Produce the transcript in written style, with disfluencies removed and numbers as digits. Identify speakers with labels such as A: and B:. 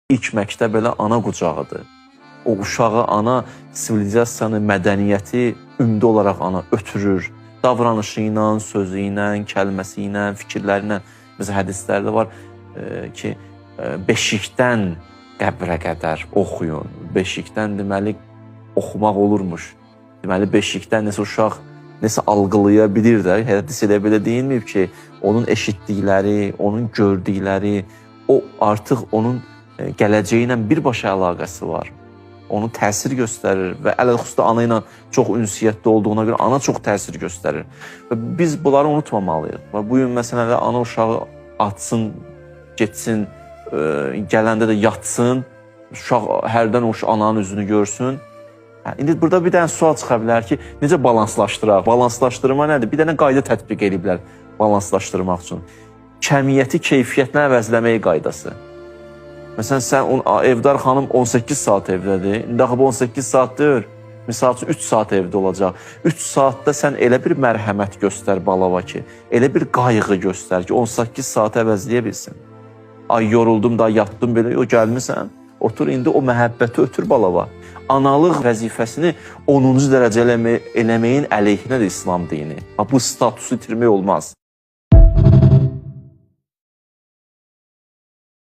A: İlk məktəb elə ana qucağıdır. O uşağı ana sivilizasiyanı, mədəniyyəti ümumi olaraq ana ötürür. Davranışı ilə, sözü ilə, kəlməsi ilə, fikirləri ilə. Məsələn, hədislərdə var ki, beşikdən qəbrə qədər oxuyun. Beşikdən deməli oxumaq olurmuş. Deməli beşikdən nəsə uşaq nəsə algılaya bilir də. Hədis elə belə deyilməyib ki, onun eşitdikləri, onun gördükləri, o artıq onun gələcəyi ilə birbaşa əlaqəsi var. Onu təsir göstərir və ələlxüsus da ana ilə çox ünsiyyətdə olduğuna görə ana çox təsir göstərir. Və biz bunları unutmamalıyıq. Və bu gün məsələn ana uşağı atsın, getsin, gələndə də yatsın, uşaq hərdən o ananın üzünü görsün. Hə, indi burada bir dənə sual çıxa bilər ki, necə balanslaşdıraq? Balanslaşdırma nədir? Bir dənə qayda tətbiq ediblər balanslaşdırmaq üçün. Kəmiyyəti keyfiyyətlə əvəzləmək qaydası. Məsələn, sən Evdar xanım 18 saat evdədir. İndi axı bu 18 saat deyil. Misal üçün 3 saat evdə olacaq. 3 saatda sən elə bir mərhəmət göstər balava ki, elə bir qayğı göstər ki, 18 saat əvəzləyə bilsin. Ay yoruldum da yatdım belə, o gəlmisən. Otur indi o məhəbbəti ötür balava. Analıq vəzifəsini 10-cu dərəcə eləməyin əleyhinədir İslam dini. Bu statusu itirmək olmaz.